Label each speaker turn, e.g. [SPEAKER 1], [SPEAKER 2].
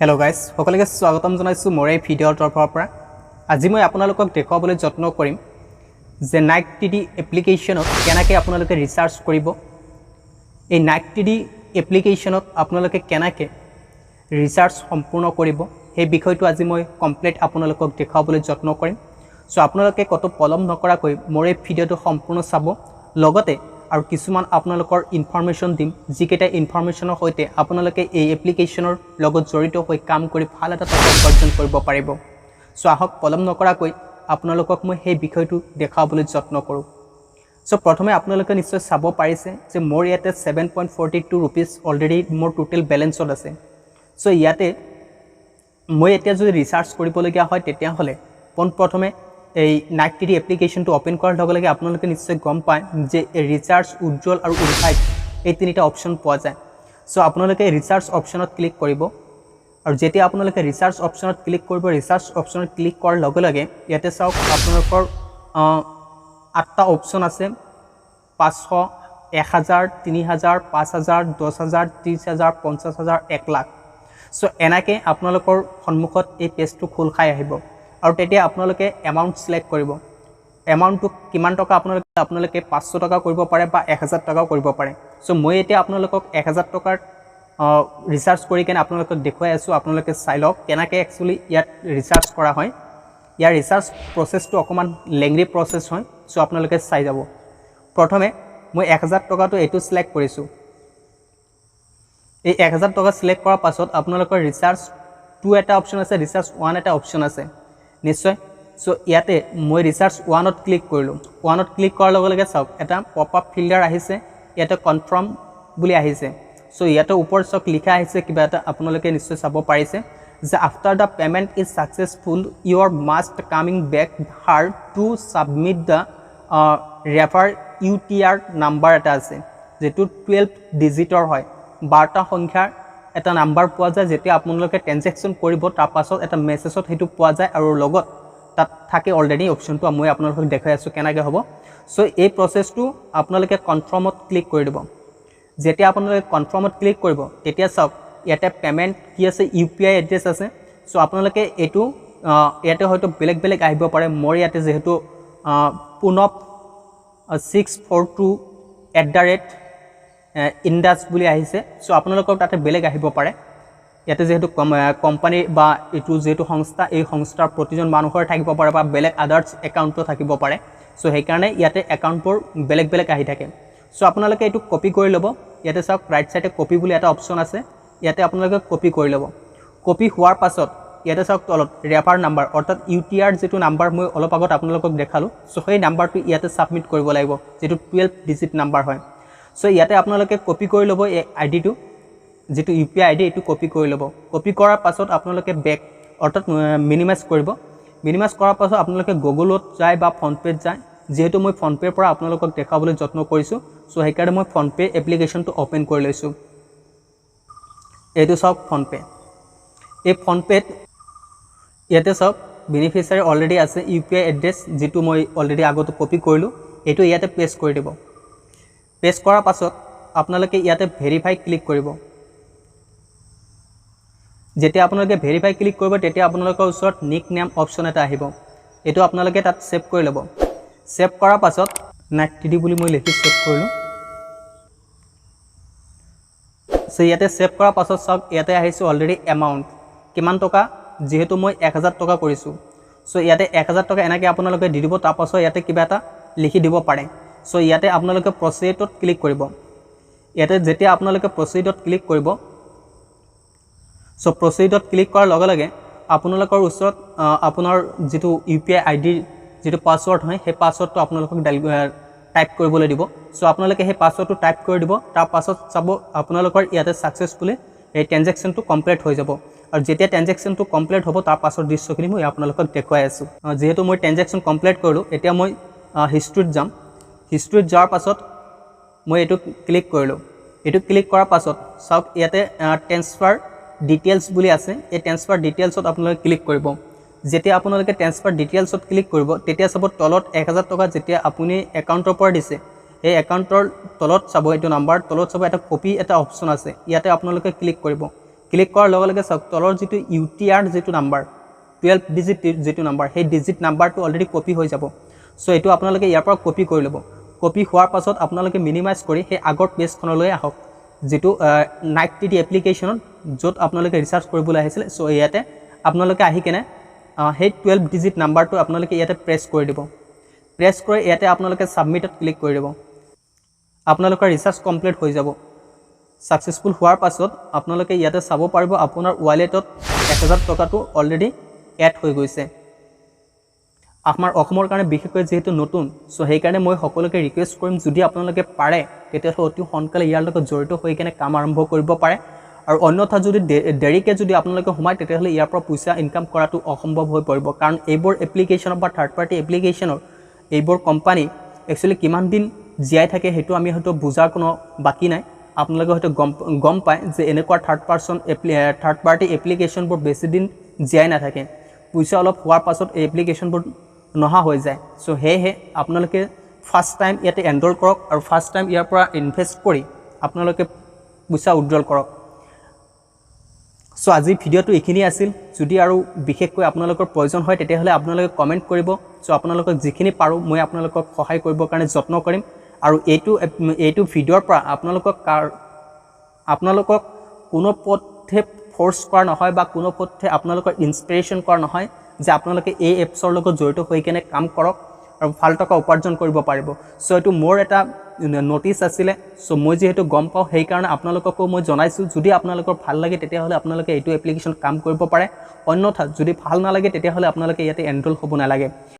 [SPEAKER 1] Hello' guys, সকলোকে স্বাগতম জনাইছোঁ মোৰ এই ভিডিঅ'ৰ তৰফৰ পৰা। আজি মই আপোনালোকক দেখুৱাবলৈ যত্ন কৰিম যে নাইক টিডি এপ্লিকেশ্যনত কেনেকৈ আপোনালোকে ৰিচাৰ্জ কৰিব। এই নাইক টিডি এপ্লিকেশ্যনত আপোনালোকে কেনেকৈ ৰিচাৰ্জ সম্পূৰ্ণ কৰিব, সেই বিষয়টো আজি মই কমপ্লিট আপোনালোকক দেখুৱাবলৈ যত্ন কৰিম। চ' আপোনালোকে ক'তো পলম নকৰাকৈ মোৰ এই ভিডিঅ'টো সম্পূৰ্ণ চাব। লগতে আৰু কিছুমান আপোনালোকৰ ইনফৰমেশ্যন দিম, যিকেইটা ইনফৰমেশ্যনৰ সৈতে আপোনালোকে এই এপ্লিকেশ্যনৰ লগত জড়িত হৈ কাম কৰি ভাল এটা টকা উপাৰ্জন কৰিব পাৰিব। চ' আহক, পলম নকৰাকৈ আপোনালোকক মই সেই বিষয়টো দেখুৱাবলৈ যত্ন কৰোঁ। চ' প্ৰথমে আপোনালোকে নিশ্চয় চাব পাৰিছে যে মোৰ ইয়াতে ₹7.42 অলৰেডি মোৰ টোটেল বেলেঞ্চত আছে। চ' ইয়াতে মই এতিয়া যদি ৰিচাৰ্জ কৰিবলগীয়া হয়, তেতিয়াহ'লে পোনপ্ৰথমে এই নাইক টিডি এপ্লিকেশ্যনটো অ'পেন কৰাৰ লগে লগে আপোনালোকে নিশ্চয় গম পায় যে এই ৰিচাৰ্জ, উজ্জ্বল আৰু ইনভাইট, এই তিনিটা অপশ্যন পোৱা যায়। চ' আপোনালোকে ৰিচাৰ্জ অপশ্যনত ক্লিক কৰিব আৰু যেতিয়া আপোনালোকে ৰিচাৰ্জ অপশ্যনত ক্লিক কৰিব, ৰিচাৰ্জ অপশ্যনত ক্লিক কৰাৰ লগে লগে ইয়াতে চাওক, আপোনালোকৰ আঠটা অপশ্যন আছে: 500, 1000, 3000, 5000, 10,000, 30,000, 50,000, 1 লাখ। চ' এনেকৈ আপোনালোকৰ সন্মুখত এই পেজটো খোল খাই আহিব আৰু তেতিয়া আপোনালোকে এমাউণ্ট ছিলেক্ট কৰিব। এমাউণ্টটো কিমান টকা আপোনালোকে 500 টকা কৰিব পাৰে বা 1000 টকাও কৰিব পাৰে। চ' মই এতিয়া আপোনালোকক 1000 টকাৰ ৰিচাৰ্জ কৰি কেনে আপোনালোকক দেখুৱাই আছোঁ। আপোনালোকে চাই লওক কেনেকৈ একচুৱেলি ইয়াত ৰিচাৰ্জ কৰা হয়। ইয়াৰ ৰিচাৰ্জ প্ৰচেছটো অকণমান লেংথি প্ৰচেছ হয়। চ' আপোনালোকে চাই যাব। প্ৰথমে মই 1000 টকাটো এইটো চিলেক্ট কৰিছোঁ। এই 1000 টকা চিলেক্ট কৰাৰ পাছত আপোনালোকৰ ৰিচাৰ্জ টু এটা অপশ্যন আছে, ৰিচাৰ্জ ওৱান এটা অপশ্যন আছে নিশ্চয়। চ' ইয়াতে মই ৰিচাৰ্জ ওৱানত ক্লিক কৰিলোঁ। ওৱানত ক্লিক কৰাৰ লগে লগে চাওক, এটা পপ আপ ফিল্ডাৰ আহিছে। ইয়াতে কনফাৰ্ম বুলি আহিছে। চ' ইয়াতে ওপৰত চাওক, লিখা আহিছে কিবা এটা। আপোনালোকে নিশ্চয় চাব পাৰিছে যে "After the payment is successful, you must coming back here to submit the refer UTR number" এটা আছে, যিটো 12 ডিজিটৰ হয়। 12টা সংখ্যাৰ এটা নাম্বাৰ পোৱা যায়। যেতিয়া আপোনালোকে ট্ৰেনজেকশ্যন কৰিব, তাৰপাছত এটা মেছেজত সেইটো পোৱা যায় আৰু লগত তাত থাকে অলৰেডি অপশ্যনটো। মই আপোনালোকক দেখুৱাই আছোঁ কেনেকৈ হ'ব। চ' এই প্ৰচেছটো আপোনালোকে কনফাৰ্মত ক্লিক কৰি দিব। যেতিয়া আপোনালোকে কনফাৰ্মত ক্লিক কৰিব, তেতিয়া চাওক, ইয়াতে পে'মেণ্ট কি আছে, ইউপিআই এড্ৰেছ আছে। চ' আপোনালোকে এইটো ইয়াতে হয়তো বেলেগ বেলেগ আহিব পাৰে। মোৰ ইয়াতে যিহেতু পুনৱ642@Indus বুলি আহিছে, চ' আপোনালোকৰ তাতে বেলেগ আহিব পাৰে। ইয়াতে যিহেতু কোম্পানী বা এইটো যিহেতু সংস্থা, এই সংস্থাৰ প্ৰতিজন মানুহৰ থাকিব পাৰে বা বেলেগ আদাৰ্ছ একাউণ্টো থাকিব পাৰে। চ' সেইকাৰণে ইয়াতে একাউণ্টবোৰ বেলেগ বেলেগ আহি থাকে। চ' আপোনালোকে এইটো কপি কৰি ল'ব। ইয়াতে চাওক, ৰাইট ছাইডে কপি বুলি এটা অপশ্যন আছে। ইয়াতে আপোনালোকে কপি কৰি ল'ব। কপি হোৱাৰ পাছত ইয়াতে চাওক, তলত ৰেফাৰ নাম্বাৰ, অৰ্থাৎ ইউটিআৰ যিটো নাম্বাৰ মই অলপ আগত আপোনালোকক দেখালোঁ, চ' সেই নাম্বাৰটো ইয়াতে ছাবমিট কৰিব লাগিব, যিটো 12 ডিজিট নাম্বাৰ হয়। চ' ইয়াতে আপোনালোকে কপি কৰি ল'ব এই আই ডিটো, যিটো ইউপিআই আই ডি, এইটো কপি কৰি ল'ব। কপি কৰাৰ পাছত আপোনালোকে বেক, অৰ্থাৎ মিনিমাইজ কৰিব। মিনিমাইজ কৰাৰ পাছত আপোনালোকে গুগলত যায় বা ফোনপে'ত যায়। যিহেতু মই ফোনপে'ৰ পৰা আপোনালোকক দেখুৱাবলৈ যত্ন কৰিছোঁ, চ' সেইকাৰণে মই ফোনপে' এপ্লিকেশ্যনটো অ'পেন কৰি লৈছোঁ। এইটো চাওক ফোনপে'। এই ফোনপে'ত ইয়াতে চাওক, বেনিফিচিয়াৰী অলৰেডি আছে। ইউপিআই এড্ৰেছ যিটো মই অলৰেডি আগতে কপি কৰিলোঁ, এইটো ইয়াতে পেষ্ট কৰি দিব। পেষ্ট কৰাৰ পাছত আপোনালোকে ইয়াতে ভেৰিফাই ক্লিক কৰিব। যেতিয়া আপোনালোকে ভেৰিফাই ক্লিক কৰিব, তেতিয়া আপোনালোকৰ ওচৰত নিক নেম অপশ্যন এটা আহিব। এইটো আপোনালোকে তাত ছেভ কৰি ল'ব। ছেভ কৰাৰ পাছত নাইক টিডি বুলি মই লিখি ছেভ কৰিলোঁ। চ' ইয়াতে ছেভ কৰাৰ পাছত চাওক, ইয়াতে আহিছোঁ অলৰেডি এমাউণ্ট কিমান টকা। যিহেতু মই 1000 টকা কৰিছোঁ, চ' ইয়াতে 1000 টকা এনেকৈ আপোনালোকে দি দিব। তাৰপাছত ইয়াতে কিবা এটা লিখি দিব পাৰে। চ' ইয়াতে আপোনালোকে প্ৰচিডত ক্লিক কৰিব। ইয়াতে যেতিয়া আপোনালোকে প্ৰচিডত ক্লিক কৰিব, চ' প্ৰচিডত ক্লিক কৰাৰ লগে লগে আপোনালোকৰ ওচৰত আপোনাৰ যিটো ইউপিআই আই ডিৰ যিটো পাছৱৰ্ড হয়, সেই পাছৱৰ্ডটো আপোনালোকক টাইপ কৰিবলৈ দিব। চ' আপোনালোকে সেই পাছৱৰ্ডটো টাইপ কৰি দিব। তাৰপাছত চাব, আপোনালোকৰ ইয়াতে ছাকচেছফুলি এই ট্ৰেনজেকশ্যনটো কমপ্লিট হৈ যাব। আৰু যেতিয়া ট্ৰেনজেকশ্যনটো কমপ্লিট হ'ব, তাৰ পাছৰ দৃশ্যখিনি মই আপোনালোকক দেখুৱাই আছোঁ। যিহেতু মই ট্ৰেনজেকশ্যন কমপ্লিট কৰিলোঁ, এতিয়া মই হিষ্ট্ৰীত যাম। হিষ্ট্ৰীত যোৱাৰ পাছত মই এইটো ক্লিক কৰিলোঁ। এইটো ক্লিক কৰাৰ পাছত চাওক, ইয়াতে ট্ৰেন্সফাৰ ডিটেইলছ বুলি আছে। এই ট্ৰেন্সফাৰ ডিটেইলছত আপোনালোকে ক্লিক কৰিব। যেতিয়া আপোনালোকে ট্ৰেন্সফাৰ ডিটেইলছত ক্লিক কৰিব, তেতিয়া চাব, তলত 1000 টকা যেতিয়া আপুনি একাউণ্টৰ পৰা দিছে, সেই একাউণ্টৰ তলত চাব, এইটো নাম্বাৰ তলত চাব, এটা কপি এটা অপশ্যন আছে। ইয়াতে আপোনালোকে ক্লিক কৰিব। ক্লিক কৰাৰ লগে লগে চাওক, তলৰ যিটো ইউটিআৰ যিটো নাম্বাৰ, 12 ডিজিট যিটো নাম্বাৰ, সেই ডিজিট নাম্বাৰটো অলৰেডি কপি হৈ যাব। চ' এইটো আপোনালোকে ইয়াৰ পৰা কপি কৰি ল'ব। কপি হোৱাৰ পাছত আপোনালোকে মিনিমাইজ কৰি সেই আগৰ পেজখনলৈ আহক, যিটো নাইক টিডি এপ্লিকেশ্যনত য'ত আপোনালোকে ৰিচাৰ্জ কৰিবলৈ আহিছিলে। চ' ইয়াতে আপোনালোকে আহি কেনে সেই 12 ডিজিট নাম্বাৰটো আপোনালোকে ইয়াতে প্ৰেছ কৰি দিব। প্ৰেছ কৰি ইয়াতে আপোনালোকে ছাবমিটত ক্লিক কৰি দিব। আপোনালোকৰ ৰিচাৰ্জ কমপ্লিট হৈ যাব। ছাকচেছফুল হোৱাৰ পাছত আপোনালোকে ইয়াতে চাব পাৰিব, আপোনাৰ ৱালেটত 1000 টকাটো অলৰেডি এড হৈ গৈছে। আমাৰ অসমৰ কাৰণে বিশেষকৈ যিহেতু নতুন, চ' সেইকাৰণে মই সকলোকে ৰিকুৱেষ্ট কৰিম, যদি আপোনালোকে পাৰে তেতিয়াহ'লে অতি সোনকালে ইয়াৰ লগত জড়িত হৈ কেনে কাম আৰম্ভ কৰিব পাৰে। আৰু অন্যথা যদি দেৰিকৈ যদি আপোনালোকে সোমায়, তেতিয়াহ'লে ইয়াৰ পৰা পইচা ইনকাম কৰাটো অসম্ভৱ হৈ পৰিব। কাৰণ এইবোৰ এপ্লিকেশ্যনৰ বা থাৰ্ড পাৰ্টি এপ্লিকেশ্যনৰ এইবোৰ কোম্পানী একচুৱেলি কিমান দিন জীয়াই থাকে, সেইটো আমি হয়তো বুজাৰ কোনো বাকী নাই। আপোনালোকে হয়তো গম পায় যে এনেকুৱা থাৰ্ড পাৰ্টি এপ্লিকেশ্যনবোৰ বেছি দিন জীয়াই নাথাকে। পইচা অলপ হোৱাৰ পাছত এই এপ্লিকেশ্যনবোৰ নহা হৈ যায়। চ' সেয়েহে আপোনালোকে ফাৰ্ষ্ট টাইম ইয়াতে এনৰ'ল কৰক আৰু ফাৰ্ষ্ট টাইম ইয়াৰ পৰা ইনভেষ্ট কৰি আপোনালোকে পইচা উইড্ৰল কৰক। চ' আজি ভিডিঅ'টো এইখিনি আছিল। যদি আৰু বিশেষকৈ আপোনালোকৰ প্ৰয়োজন হয়, তেতিয়াহ'লে আপোনালোকে কমেণ্ট কৰিব। চ' আপোনালোকক যিখিনি পাৰোঁ মই আপোনালোকক সহায় কৰিবৰ কাৰণে যত্ন কৰিম। আৰু এইটো ভিডিঅ'ৰ পৰা আপোনালোকক কোনো পথে ফ'ৰ্চ কৰা নহয় বা কোনো পথে আপোনালোকৰ ইনস্পিৰেশ্যন কৰা নহয় যে আপোনালোকে এই এপছৰ লগত জড়িত হৈ কেনে কাম কৰক আৰু ভাল টকা উপাৰ্জন কৰিব পাৰিব। চ' এইটো মোৰ এটা ন'টিচ আছিলে। চ' মই যিহেতু গম পাওঁ, সেইকাৰণে আপোনালোককো মই জনাইছোঁ। যদি আপোনালোকৰ ভাল লাগে, তেতিয়াহ'লে আপোনালোকে এইটো এপ্লিকেশ্যন কাম কৰিব পাৰে। অন্যথা যদি ভাল নালাগে, তেতিয়াহ'লে আপোনালোকে ইয়াতে এনৰোল হ'ব নালাগে।